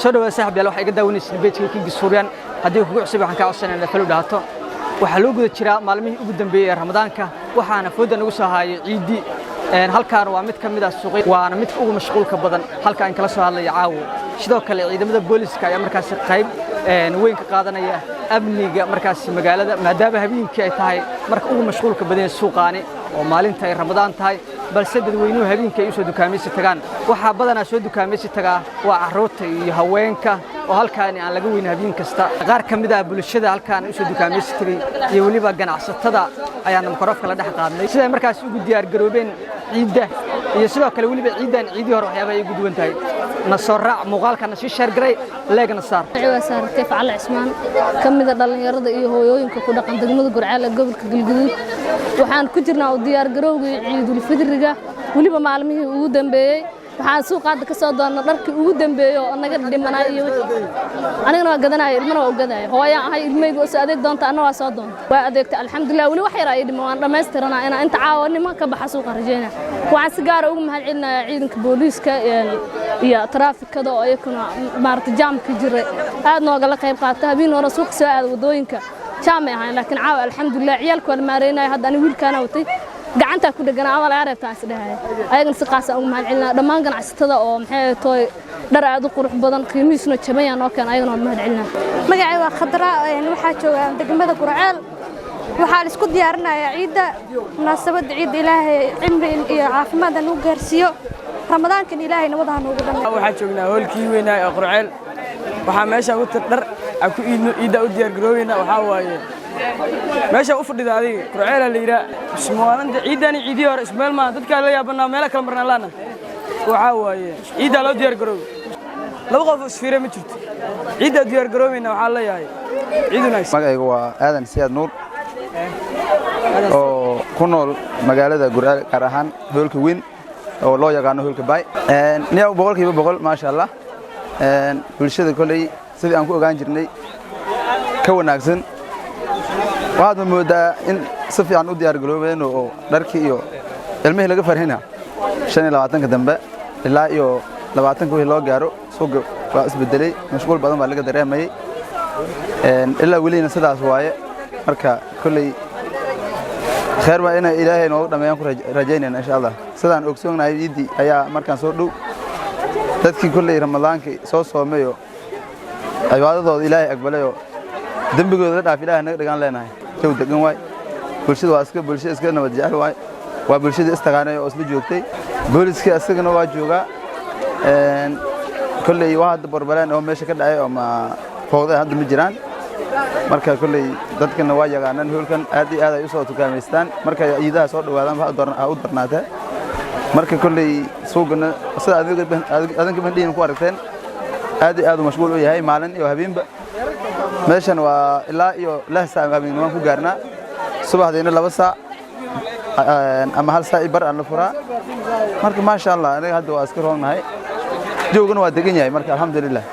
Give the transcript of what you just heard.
Soo dhawaada, saaxiib yaal. Waxaa iga daawanaysa page-ka King Suuryaan. Haddii kugu cusub, waxaan kaa codsanaya inaad follow dhahato. Waxaa loo guda jiraa maalmihii ugu dambeeyey ee Ramadaanka, waxaana fooda nagu soo haayay ciiddi. Halkaan waa mid ka mid ah suuqy, waana midka ugu mashquulka badan halka aan kala soo hadlaya caawo. Sidoo kale ciidamada booliska ayaa markaasi qayb weyn ka qaadanaya amniga markaasi magaalada, maadaama habeenkii ay tahay marka ugu mashquulka badan yahay suuqaani, oo maalinta ay Ramadaan tahay, balse dadweynuhu habeenkii ay u soo dukaamaysi tagaan. Waxaa badanaa soo dukaamaysi tagaa waa carruurta iyo haweenka, oo halkaani aan laga weyn habeen kasta. Qaar ka mid ah bulshada halkaan u soo dukaamaysi tagay iyo weliba ganacsatada ayaana microphone-ka la dhex qaadnay, siday markaasi ugu diyaar garoobeen ciidda, iyo sidoo kale weliba ciiddan ciidii hore waxyaabaha ay ugu duwan tahay. Na soo raac, muuqaalkana sii share garay, like-na saar. Waa Saartay Facale Cismaan, ka mid ah dhalinyarada iyo hooyooyinka ku dhaqan degmada Gurceel ee gobolka Galguduud. Waxaan ku jirnaa u diyaar garowgii Ciidul Fidriga, weliba maalmihii ugu dambeeyey. Waxaan suuqa hadda ka soo doonnay dharkii ugu dambeeyey oo naga dhimanaa, iyo anigana waa gadanaya, ilmana waa u gadaya. Hooyaan ahay, ilmeyga oo soo adeeg doonta, anna waa soo doonta, waa adeegta, alxamdulilah. Weli wax yar ay dhiman, waan dhammaystiranaa. Inaan inta caawa niman ka baxa suuqa rajaynaya. Waxaan si gaara ugu mahad celinayaa ciidanka booliiska iyo taraafikada, oo iyakuna maarata jaamka jiray aad noogala qayb qaata. Habeen hore suuqa soo aada, waddooyinka jaam ay ahayn, laakiin caawa alxamdulilah ciyaalka waa la maareynaya. Hadda ani wiilkaana watay, gacantaa ku dheganaa ama laga reebtaan isdhehaya. Ayagana si qaas aan ugu mahad celinaya. Dhammaan ganacsatada oo maxay tooy dhar aad u qurux badan, qiimihiisuna jaban yaa noo keen, ayagana waan mahad celinaya. Magacay waa Khadra, waxaa joogaa degmada Gurceel. Waxaa la isku diyaarinayaa ciidda, munaasabadda ciidda. Ilaahay cimri iyo caafimaad aan u gaarsiiyo, Ramadaankan Ilaahay nabad ha noogu dhameeyo. Waxaa joognaa hoolkii weynaa ee Qurceel. Waxaa meeshaan u tir dhar aan ku iidno, ciidda u diyaar garoobeyna. Waxaa waaye meesha u fadhida adiga Qurceela la yidhaa. Ismaalinta ciiddani ciidii hore ismeel maaha, dadkaa la yaabanaa, meelo kala marnaa laana. Waxaa waaye ciiddaa loo diyaar garoobi, laba qof isfiire ma jirto. Ciiddaa diyaar garoobeyna. Waxaa leeyahay ciid wanaagsan. Magacaygu waa Aadan Siyaad Nuur, oo ku nool magaalada Gurceel, gaar ahaan hoolka weyn oo loo yaqaano hoolka Baay. Niyaw, 100%, maasha Allah, bulshada kolley sidii aan ku ogaan jirnay ka wanaagsan. Waxaad ma moodaa in si fiican u diyaar garoobeen, oo dharkii iyo ilmihii laga farxina. 25-ka dambe ilaa iyo 20-ka wixii loo gaaro, suuqa waa isbedelay, mashquul badan baa laga dareemayay, ilaa welina sidaas waaye. Marka kolley kheer baa inay Ilaahay noogu dhammeeyaan ku rajaynayna, insha Allah. Sidaan ogsoonnahay, ciiddii ayaa markaan soo dhow. Dadkii kolley Ramadaankii soo soomayo, cibaadadooda Ilaahay aqbalayoo dembigooda la dhaaf, Ilaahay naga dhigaan leenahay. Jaw degan waay, bulshada waa iska bulsho iska nabad jecel waay, waa bulshadii istaqaanay oo isla joogtay. Booliskii isagana waa joogaa. Kolley waa hadda borbaleen oo meesha ka dhacay oo ma fowday hadda ma jiraan. Marka kolley dadkana waa yaqaanaan hoolkan, aad iyo aad ay u soo tukaamaystaan markay ciidaha soo dhawaadaan, ha u darnaatee. Marka kolley suuqana sida adinka bandhiina ku aragteen, aad iyo aad u mashquul u yahay maalin iyo habeenba. Meeshan waa ilaa iyo 6 saac habeennimaan ku gaarnaa, subaxdiina 2 saac ama 1 saac iyo bar aan la furaa. Marka maasha Allah, aniga hadda waa iska roonnahay, joogana waa degan yahay. Marka alxamdulilah.